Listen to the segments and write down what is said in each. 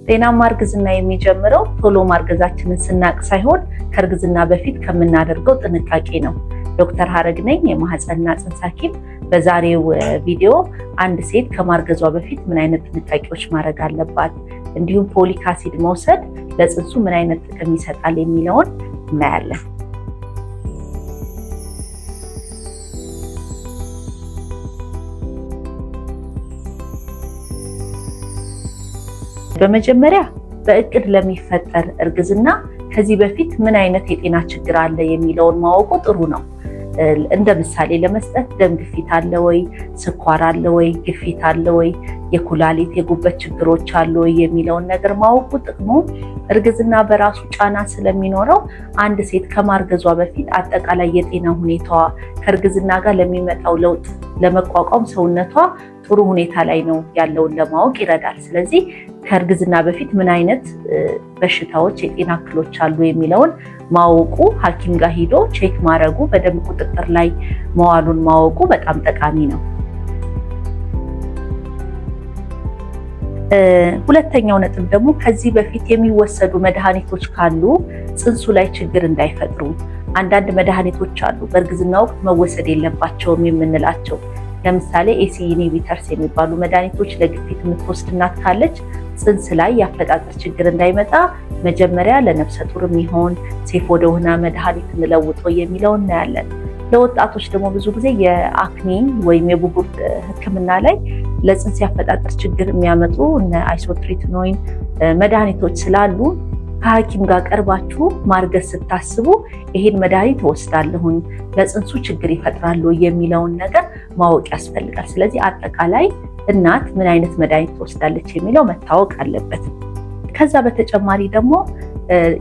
ጤናማ እርግዝና የሚጀምረው ቶሎ ማርገዛችንን ስናቅ ሳይሆን ከእርግዝና በፊት ከምናደርገው ጥንቃቄ ነው። ዶክተር ሀረግ ነኝ፣ የማህፀንና ጽንስ ሐኪም። በዛሬው ቪዲዮ አንድ ሴት ከማርገዟ በፊት ምን አይነት ጥንቃቄዎች ማድረግ አለባት፣ እንዲሁም folic acid መውሰድ ለጽንሱ ምን አይነት ጥቅም ይሰጣል የሚለውን እናያለን። በመጀመሪያ በእቅድ ለሚፈጠር እርግዝና ከዚህ በፊት ምን አይነት የጤና ችግር አለ የሚለውን ማወቁ ጥሩ ነው። እንደ ምሳሌ ለመስጠት ደም ግፊት አለ ወይ፣ ስኳር አለ ወይ፣ ግፊት አለ ወይ፣ የኩላሊት የጉበት ችግሮች አሉ ወይ የሚለውን ነገር ማወቁ ጥቅሙ እርግዝና በራሱ ጫና ስለሚኖረው አንድ ሴት ከማርገዟ በፊት አጠቃላይ የጤና ሁኔታዋ ከእርግዝና ጋር ለሚመጣው ለውጥ ለመቋቋም ሰውነቷ ጥሩ ሁኔታ ላይ ነው ያለውን ለማወቅ ይረዳል። ስለዚህ ከእርግዝና በፊት ምን አይነት በሽታዎች፣ የጤና እክሎች አሉ የሚለውን ማወቁ፣ ሐኪም ጋር ሂዶ check ማድረጉ፣ በደንብ ቁጥጥር ላይ መዋሉን ማወቁ በጣም ጠቃሚ ነው። ሁለተኛው ነጥብ ደግሞ ከዚህ በፊት የሚወሰዱ መድኃኒቶች ካሉ ጽንሱ ላይ ችግር እንዳይፈጥሩ። አንዳንድ መድኃኒቶች አሉ በእርግዝና ወቅት መወሰድ የለባቸውም የምንላቸው። ለምሳሌ ACE inhibitors የሚባሉ መድኃኒቶች ለግፊት የምትወስድ እናት ካለች ጽንስ ላይ የአፈጣጠር ችግር እንዳይመጣ መጀመሪያ ለነፍሰ ጡር የሚሆን safe ወደሆነ መድኃኒት እንለውጠው የሚለው እናያለን። ለወጣቶች ደግሞ ብዙ ጊዜ የ acne ወይም የብጉር ሕክምና ላይ ለጽንስ የአፈጣጠር ችግር የሚያመጡ እነ isotretinoin መድኃኒቶች ስላሉ ከሐኪም ጋር ቀርባችሁ ማርገዝ ስታስቡ ይሄን መድኃኒት እወስዳለሁኝ ለጽንሱ ችግር ይፈጥራሉ የሚለውን ነገር ማወቅ ያስፈልጋል። ስለዚህ አጠቃላይ እናት ምን አይነት መድኃኒት ትወስዳለች የሚለው መታወቅ አለበት። ከዛ በተጨማሪ ደግሞ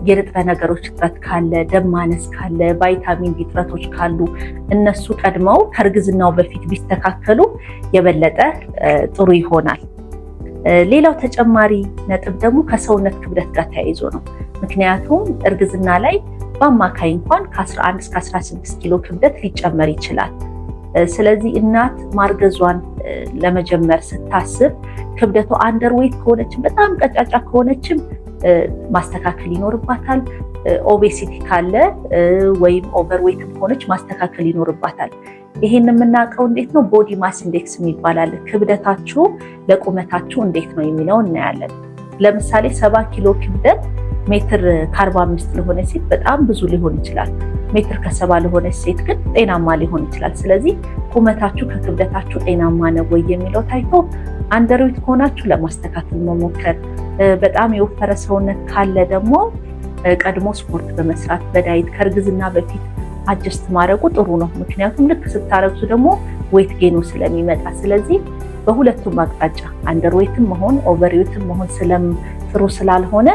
የንጥረ ነገሮች እጥረት ካለ፣ ደም ማነስ ካለ፣ ቫይታሚን ዲ እጥረቶች ካሉ እነሱ ቀድመው ከእርግዝናው በፊት ቢስተካከሉ የበለጠ ጥሩ ይሆናል። ሌላው ተጨማሪ ነጥብ ደግሞ ከሰውነት ክብደት ጋር ተያይዞ ነው። ምክንያቱም እርግዝና ላይ በአማካይ እንኳን ከ11 እስከ 16 ኪሎ ክብደት ሊጨመር ይችላል። ስለዚህ እናት ማርገዟን ለመጀመር ስታስብ ክብደቷ underweight ከሆነችም፣ በጣም ቀጫጫ ከሆነችም ማስተካከል ይኖርባታል። Obesity ካለ ወይም overweight ም ከሆነች ማስተካከል ይኖርባታል። ይሄን የምናውቀው እንዴት ነው? Body mass index የሚባል አለ። ክብደታችሁ ለቁመታችሁ እንዴት ነው የሚለው እናያለን። ለምሳሌ 70 ኪሎ ክብደት ሜትር ከ45 ለሆነ ሴት በጣም ብዙ ሊሆን ይችላል። ሜትር ከ70 ለሆነች ሴት ግን ጤናማ ሊሆን ይችላል። ስለዚህ ቁመታችሁ ከክብደታችሁ ጤናማ ነው ወይ የሚለው ታይቶ underweight ከሆናችሁ ለማስተካከል መሞከር፣ በጣም የወፈረ ሰውነት ካለ ደግሞ ቀድሞ ስፖርት በመስራት፣ በ diet ከእርግዝና በፊት adjust ማድረጉ ጥሩ ነው። ምክንያቱም ልክ ስታረግዙ ደግሞ weight gain ኑ ስለሚመጣ፣ ስለዚህ በሁለቱም አቅጣጫ underweight ም መሆን overweight ም መሆን ጥሩ ስላልሆነ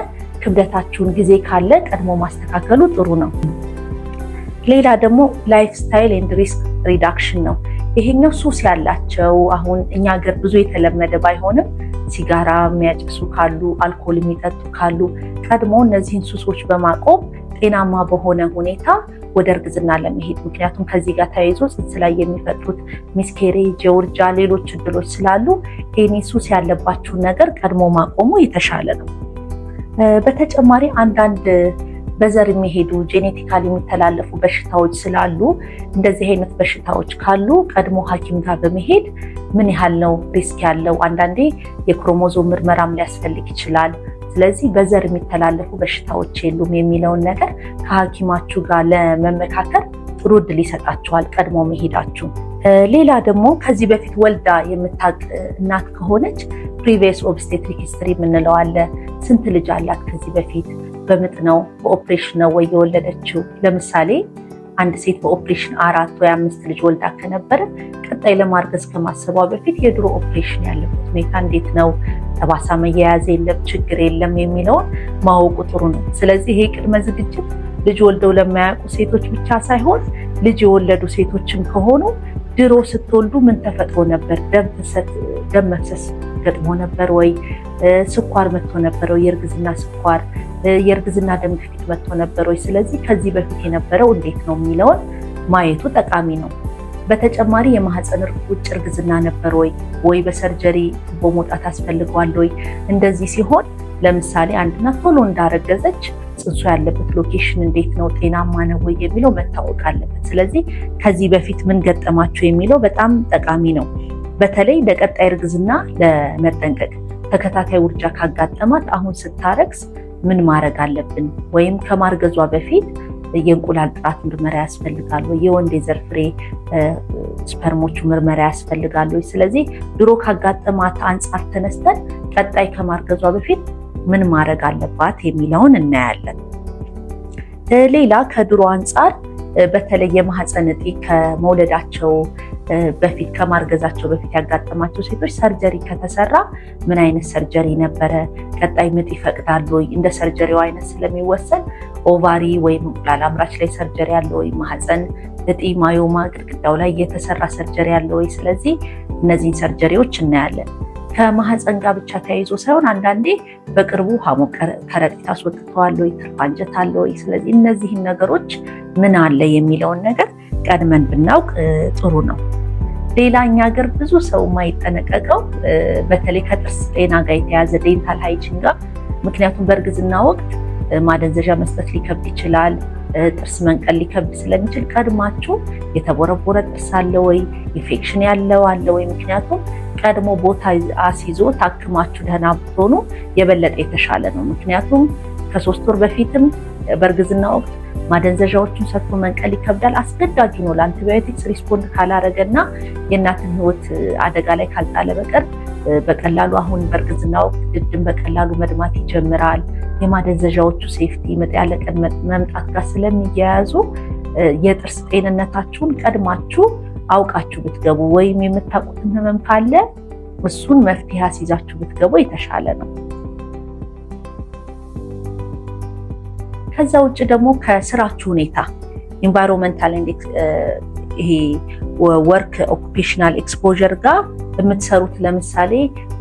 ክብደታችሁን ጊዜ ካለ ቀድሞ ማስተካከሉ ጥሩ ነው። ሌላ ደግሞ lifestyle and risk reduction ነው። ይሄኛው ሱስ ያላቸው፣ አሁን እኛ ሀገር ብዙ የተለመደ ባይሆንም፣ ሲጋራ የሚያጨሱ ካሉ፣ አልኮል የሚጠጡ ካሉ ቀድሞ እነዚህን ሱሶች በማቆም ጤናማ በሆነ ሁኔታ ወደ እርግዝና ለመሄድ፣ ምክንያቱም ከዚህ ጋር ተያይዞ ጽንስ ላይ የሚፈጥሩት miscarriage፣ የውርጃ፣ ሌሎች እድሎች ስላሉ any ሱስ ያለባችሁን ነገር ቀድሞ ማቆሙ የተሻለ ነው። በተጨማሪ አንዳንድ በዘር የሚሄዱ genetically የሚተላለፉ በሽታዎች ስላሉ እንደዚህ አይነት በሽታዎች ካሉ ቀድሞ ሐኪም ጋር በመሄድ ምን ያህል ነው risk ያለው፣ አንዳንዴ የክሮሞዞም ምርመራም ሊያስፈልግ ይችላል። ስለዚህ በዘር የሚተላለፉ በሽታዎች የሉም የሚለውን ነገር ከሐኪማችሁ ጋር ለመመካከር ጥሩ እድል ይሰጣችኋል ቀድሞ መሄዳችሁ። ሌላ ደግሞ ከዚህ በፊት ወልዳ የምታውቅ እናት ከሆነች previous obstetric history የምንለው አለ። ስንት ልጅ አላት ከዚህ በፊት፣ በምጥ ነው በኦፕሬሽን ነው ወይ የወለደችው? ለምሳሌ አንድ ሴት በኦፕሬሽን አራት ወይ አምስት ልጅ ወልዳ ከነበረ ቀጣይ ለማርገዝ ከማሰቧ በፊት የድሮ ኦፕሬሽን ያለበት ሁኔታ እንዴት ነው፣ ጠባሳ መያያዝ የለም፣ ችግር የለም የሚለውን ማወቁ ጥሩ ነው። ስለዚህ ይሄ ቅድመ ዝግጅት ልጅ ወልደው ለማያውቁ ሴቶች ብቻ ሳይሆን ልጅ የወለዱ ሴቶችም ከሆኑ ድሮ ስትወልዱ ምን ተፈጥሮ ነበር? ደም መፍሰስ ገጥሞ ነበር ወይ? ስኳር መጥቶ ነበር ወይ? የእርግዝና ስኳር፣ የእርግዝና ደም ግፊት መጥቶ ነበር ወይ? ስለዚህ ከዚህ በፊት የነበረው እንዴት ነው የሚለውን ማየቱ ጠቃሚ ነው። በተጨማሪ የማህፀን ውጭ እርግዝና ነበር ወይ፣ ወይ በ surgery ቱቦ መውጣት አስፈልጓል ወይ? እንደዚህ ሲሆን ለምሳሌ አንድ እናት ቶሎ እንዳረገዘች ጽንሱ ያለበት location እንዴት ነው፣ ጤናማ ነው ወይ የሚለው መታወቅ አለበት። ስለዚህ ከዚህ በፊት ምን ገጠማቸው የሚለው በጣም ጠቃሚ ነው። በተለይ ለቀጣይ እርግዝና ለመጠንቀቅ ተከታታይ ውርጃ ካጋጠማት አሁን ስታረግዝ ምን ማድረግ አለብን? ወይም ከማርገዟ በፊት የእንቁላል ጥራት ምርመራ ያስፈልጋል ወይ? የወንድ የዘር ፍሬ sperm ኦቹ ምርመራ ያስፈልጋል ወይ? ስለዚህ ድሮ ካጋጠማት አንጻር ተነስተን ቀጣይ ከማርገዟ በፊት ምን ማድረግ አለባት የሚለውን እናያለን። ሌላ ከድሮ አንጻር በተለይ የማህፀን እጢ ከመውለዳቸው በፊት ከማርገዛቸው በፊት ያጋጠማቸው ሴቶች surgery ከተሰራ ምን አይነት surgery ነበረ፣ ቀጣይ ምጥ ይፈቅዳሉ ወይ? እንደ surgery ው አይነት ስለሚወሰን ovary ወይም እንቁላል አምራች ላይ surgery አለ ወይ፣ ማህፀን እጢ myoma ግድግዳው ላይ የተሰራ surgery አለ ወይ? ስለዚህ እነዚህን surgery ዎች እናያለን። ከማህፀን ጋር ብቻ ተያይዞ ሳይሆን አንዳንዴ በቅርቡ ሐሞት ከረጢት አስወጥተዋል ወይ፣ ትርፍ አንጀት አለ ወይ? ስለዚህ እነዚህን ነገሮች ምን አለ የሚለውን ነገር ቀድመን ብናውቅ ጥሩ ነው። ሌላ እኛ ሀገር ብዙ ሰው የማይጠነቀቀው በተለይ ከጥርስ ጤና ጋር የተያዘ dental hygiene ጋር፣ ምክንያቱም በእርግዝና ወቅት ማደንዘዣ መስጠት ሊከብድ ይችላል። ጥርስ መንቀል ሊከብድ ስለሚችል ቀድማችሁ የተቦረቦረ ጥርስ አለ ወይ፣ ኢንፌክሽን ያለው አለ ወይ? ምክንያቱም ቀድሞ ቦታ አስይዞ ታክማችሁ ደህና ብትሆኑ የበለጠ የተሻለ ነው። ምክንያቱም ከ3 ወር በፊትም በእርግዝና ወቅት ማደንዘዣዎችን ሰጥቶ መንቀል ይከብዳል። አስገዳጅ ነው። ለ antibiotics respond ካላረገና የእናትን ሕይወት አደጋ ላይ ካልጣለ በቀር በቀላሉ አሁን በእርግዝና ወቅት ድድን በቀላሉ መድማት ይጀምራል። የማደንዘዣዎቹ safety ምጥ ያለ ቀን መምጣት ጋር ስለሚያያዙ የጥርስ ጤንነታችሁን ቀድማችሁ አውቃችሁ ብትገቡ ወይም የምታውቁትን ህመም ካለ እሱን መፍትሄ አስይዛችሁ ብትገቡ የተሻለ ነው። ከዛ ውጭ ደግሞ ከስራችሁ ሁኔታ environmental ይሄ work occupational exposure ጋር የምትሰሩት ለምሳሌ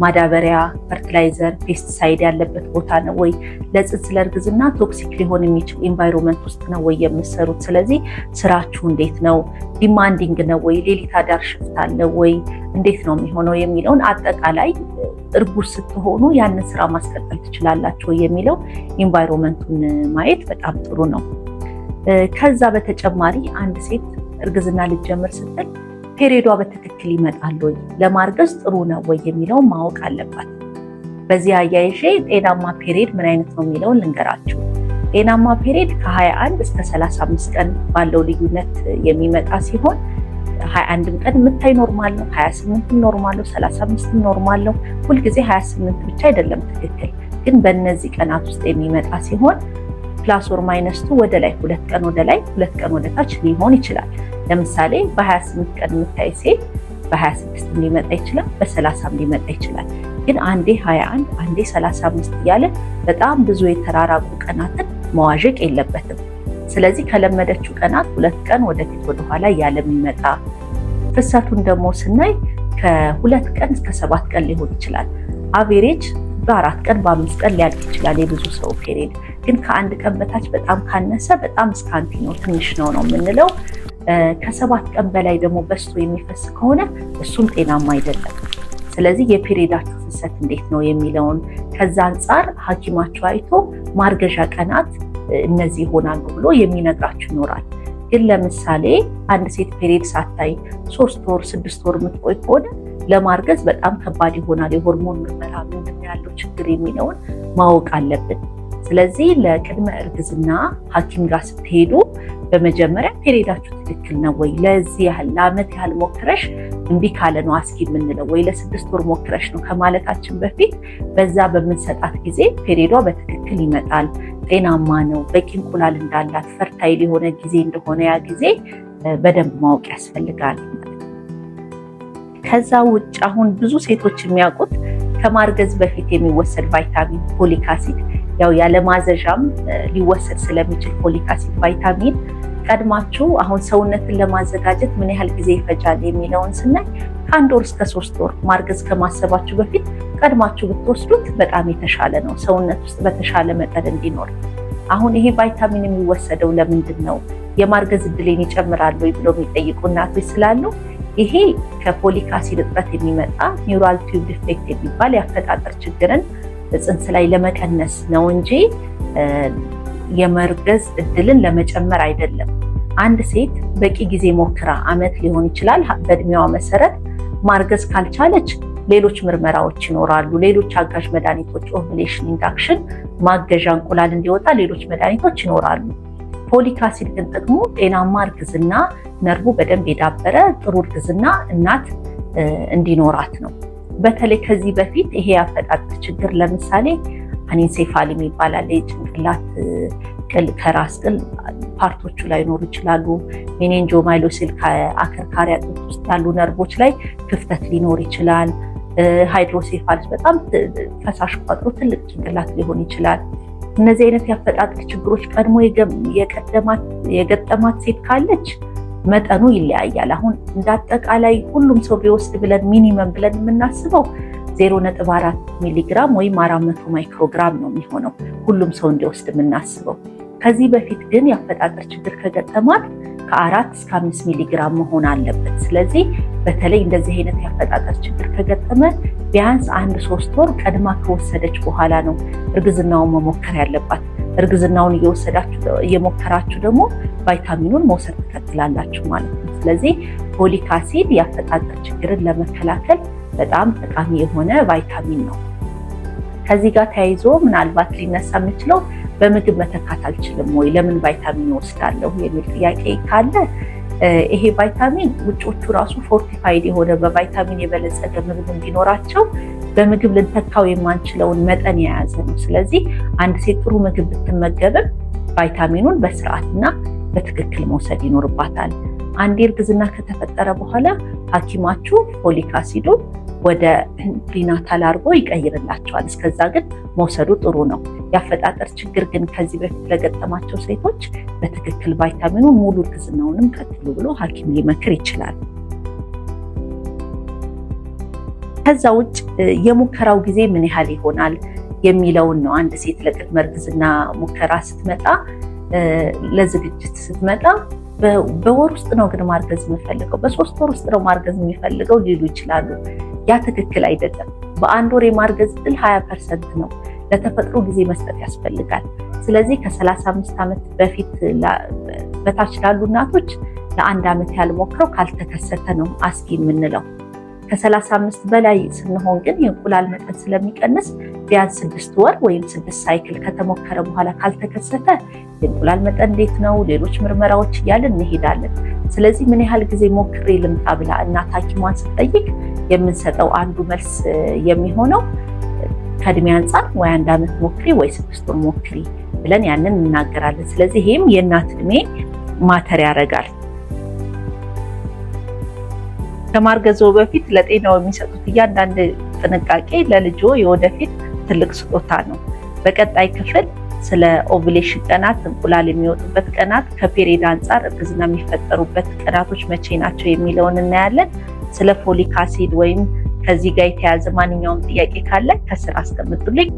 ማዳበሪያ፣ fertilizer፣ pesticide ያለበት ቦታ ነው ወይ? ለጽንስ ለእርግዝና toxic ሊሆን የሚችል environment ውስጥ ነው ወይ የምትሰሩት? ስለዚህ ስራችሁ እንዴት ነው? demanding ነው ወይ? ሌሊት አዳር shift አለ ወይ? እንዴት ነው የሚሆነው የሚለውን አጠቃላይ እርጉዝ ስትሆኑ ያንን ስራ ማስቀጠል ትችላላችሁ ወይ የሚለው environment ኡን ማየት በጣም ጥሩ ነው። ከዛ በተጨማሪ አንድ ሴት እርግዝና ልትጀምር ስትል period ዋ በትክክል ይመጣል ወይ፣ ለማርገዝ ጥሩ ነው ወይ የሚለውን ማወቅ አለባት። በዚህ አያይዤ ጤናማ period ምን አይነት ነው የሚለውን ልንገራችሁ። ጤናማ period ከ21 እስከ 35 ቀን ባለው ልዩነት የሚመጣ ሲሆን 21ም ቀን የምታይ normal ነው፣ 28ም normal ነው፣ 35ም normal ነው። ሁልጊዜ 28 ብቻ አይደለም ትክክል፣ ግን በእነዚህ ቀናት ውስጥ የሚመጣ ሲሆን plus or minus 2 ወደ ላይ 2 ቀን ወደ ላይ 2 ቀን ወደ ታች ሊሆን ይችላል። ለምሳሌ በ28 ቀን የምታይ ሴት በ26 ሊመጣ ይችላል፣ በ30 ሊመጣ ይችላል። ግን አንዴ 21 አንዴ 35 እያለ በጣም ብዙ የተራራቁ ቀናትን መዋዠቅ የለበትም። ስለዚህ ከለመደችው ቀናት 2 ቀን ወደፊት ወደኋላ እያለ የሚመጣ፣ ፍሰቱን ደግሞ ስናይ ከ2 ቀን እስከ 7 ቀን ሊሆን ይችላል። Average በ4 ቀን በ5 ቀን ሊያልቅ ይችላል የብዙ ሰው period። ግን ከ1 ቀን በታች በጣም ካነሰ በጣም scanty ነው፣ ትንሽ ነው ነው የምንለው። ከ7 ቀን በላይ ደግሞ በዝቶ የሚፈስ ከሆነ እሱም ጤናማ አይደለም። ስለዚህ የ period ኣችሁ ፍሰት እንዴት ነው የሚለውን ከዛ አንጻር ሐኪማችሁ አይቶ ማርገዣ ቀናት እነዚህ ይሆናሉ ብሎ የሚነግራችሁ ይኖራል። ግን ለምሳሌ አንድ ሴት period ሳታይ 3 ወር 6 ወር የምትቆይ ከሆነ ለማርገዝ በጣም ከባድ ይሆናል። የሆርሞን ምርመራ ምንድን ነው ያለው ችግር የሚለውን ማወቅ አለብን። ስለዚህ ለቅድመ እርግዝና ሐኪም ጋር ስትሄዱ በመጀመሪያ period ኣችሁ ትክክል ነው ወይ፣ ለዚህ ያህል ለዓመት ያህል ሞክረሽ እምቢ ካለ ነው አስጊ የምንለው ወይ ለ6 ወር ሞክረሽ ነው ከማለታችን በፊት በዛ በምንሰጣት ጊዜ period ዋ በትክክል ይመጣል፣ ጤናማ ነው፣ በቂ እንቁላል እንዳላት፣ fertile የሆነ ጊዜ እንደሆነ ያ ጊዜ በደንብ ማወቅ ያስፈልጋል። ከዛ ውጭ አሁን ብዙ ሴቶች የሚያውቁት ከማርገዝ በፊት የሚወሰድ ቫይታሚን folic acid፣ ያው ያለማዘዣም ሊወሰድ ስለሚችል folic acid ቫይታሚን ቀድማችሁ አሁን ሰውነትን ለማዘጋጀት ምን ያህል ጊዜ ይፈጃል የሚለውን ስናይ ከ1 ወር እስከ 3 ወር ማርገዝ ከማሰባችሁ በፊት ቀድማችሁ ብትወስዱት በጣም የተሻለ ነው፣ ሰውነት ውስጥ በተሻለ መጠን እንዲኖር። አሁን ይሄ ቫይታሚን የሚወሰደው ለምንድን ነው? የማርገዝ እድሌን ይጨምራል ወይ ብለው የሚጠይቁ እናቶች ስላሉ ይሄ ከ folic acid እጥረት የሚመጣ neural tube defect የሚባል የአፈጣጠር ችግርን ጽንስ ላይ ለመቀነስ ነው እንጂ የመርገዝ እድልን ለመጨመር አይደለም። አንድ ሴት በቂ ጊዜ ሞክራ፣ አመት ሊሆን ይችላል፣ በእድሜዋ መሰረት ማርገዝ ካልቻለች ሌሎች ምርመራዎች ይኖራሉ። ሌሎች አጋዥ መድኃኒቶች፣ ovulation induction ማገዣ፣ እንቁላል እንዲወጣ ሌሎች መድኃኒቶች ይኖራሉ። Folic acid ግን ጥቅሙ ጤናማ እርግዝና፣ ነርቡ በደንብ የዳበረ ጥሩ እርግዝና እናት እንዲኖራት ነው። በተለይ ከዚህ በፊት ይሄ የአፈጣጠር ችግር፣ ለምሳሌ anencephaly የሚባል አለ። የጭንቅላት ቅል ከራስ ቅል part ኦቹ ላይ ሊኖሩ ይችላሉ። Meningomyelocele ከአከርካሪ አጥንት ውስጥ ያሉ ነርቮች ላይ ክፍተት ሊኖር ይችላል። Hydrocephalus በጣም ፈሳሽ ቋጥሮ ትልቅ ጭንቅላት ሊሆን ይችላል። እነዚህ አይነት የአፈጣጠር ችግሮች ቀድሞ የገጠማት ሴት ካለች መጠኑ ይለያያል። አሁን እንደ አጠቃላይ ሁሉም ሰው ቢወስድ ብለን minimum ብለን የምናስበው 0.4 ሚሊግራም ወይም 400 ማይክሮግራም ነው የሚሆነው ሁሉም ሰው እንዲወስድ የምናስበው። ከዚህ በፊት ግን የአፈጣጠር ችግር ከገጠማት ከ4 እስከ 5 ሚሊግራም መሆን አለበት። ስለዚህ በተለይ እንደዚህ አይነት የአፈጣጠር ችግር ከገጠመ ቢያንስ አንድ 3 ወር ቀድማ ከወሰደች በኋላ ነው እርግዝናውን መሞከር ያለባት። እርግዝናውን እየወሰዳችሁ እየሞከራችሁ ደግሞ ቫይታሚኑን መውሰድ ትቀጥላላችሁ ማለት ነው። ስለዚህ folic acid የአፈጣጠር ችግርን ለመከላከል በጣም ጠቃሚ የሆነ ቫይታሚን ነው። ከዚህ ጋር ተያይዞ ምናልባት ሊነሳ የሚችለው በምግብ መተካት አልችልም ወይ፣ ለምን ቫይታሚን እወስዳለሁ የሚል ጥያቄ ካለ፣ ይሄ ቫይታሚን ውጮቹ ራሱ fortified የሆነ በቫይታሚን የበለጸገ ምግብ እንዲኖራቸው በምግብ ልንተካው የማንችለውን መጠን የያዘ ነው። ስለዚህ አንድ ሴት ጥሩ ምግብ ብትመገብም ቫይታሚኑን በስርዓትና በትክክል መውሰድ ይኖርባታል። አንዴ እርግዝና ከተፈጠረ በኋላ ሐኪማችሁ folic acid ኡን ወደ prenatal አድርጎ ይቀይርላቸዋል። እስከዛ ግን መውሰዱ ጥሩ ነው። የአፈጣጠር ችግር ግን ከዚህ በፊት ለገጠማቸው ሴቶች በትክክል ቫይታሚኑን ሙሉ እርግዝናውንም ቀጥሉ ብሎ ሐኪም ሊመክር ይችላል። ከዛ ውጭ የሙከራው ጊዜ ምን ያህል ይሆናል የሚለውን ነው። አንድ ሴት ለቅድመ እርግዝና ሙከራ ስትመጣ፣ ለዝግጅት ስትመጣ፣ በወር ውስጥ ነው ግን ማርገዝ የምፈልገው፣ በ3 ወር ውስጥ ነው ማርገዝ የምፈልገው ሊሉ ይችላሉ። ያ ትክክል አይደለም። በአንድ ወር የማርገዝ እድል 20% ነው። ለተፈጥሮ ጊዜ መስጠት ያስፈልጋል። ስለዚህ ከ35 ዓመት በፊት በታች ላሉ እናቶች ለአንድ ዓመት ያህል ሞክረው ካልተከሰተ ነው አስጊ የምንለው። ከ35 በላይ ስንሆን ግን የእንቁላል መጠን ስለሚቀንስ ቢያንስ 6 ወር ወይም 6 cycle ከተሞከረ በኋላ ካልተከሰተ የእንቁላል መጠን እንዴት ነው፣ ሌሎች ምርመራዎች እያልን እንሄዳለን። ስለዚህ ምን ያህል ጊዜ ሞክሬ ልምጣ ብላ እናት ሐኪሟን ስትጠይቅ የምንሰጠው አንዱ መልስ የሚሆነው ከእድሜ አንጻር ወይ አንድ ዓመት ሞክሪ ወይ 6 ወር ሞክሪ ብለን ያንን እንናገራለን። ስለዚህ ይህም የእናት እድሜ matter ያደርጋል። ከማርገዞ በፊት ለጤናው የሚሰጡት እያንዳንድ ጥንቃቄ ለልጆ የወደፊት ትልቅ ስጦታ ነው። በቀጣይ ክፍል ስለ ovulation ቀናት፣ እንቁላል የሚወጡበት ቀናት፣ ከ period አንጻር እርግዝና የሚፈጠሩበት ቀናቶች መቼ ናቸው የሚለውን እናያለን። ስለ folic acid ወይም ከዚህ ጋር የተያያዘ ማንኛውም ጥያቄ ካለ ከስር አስቀምጡልኝ።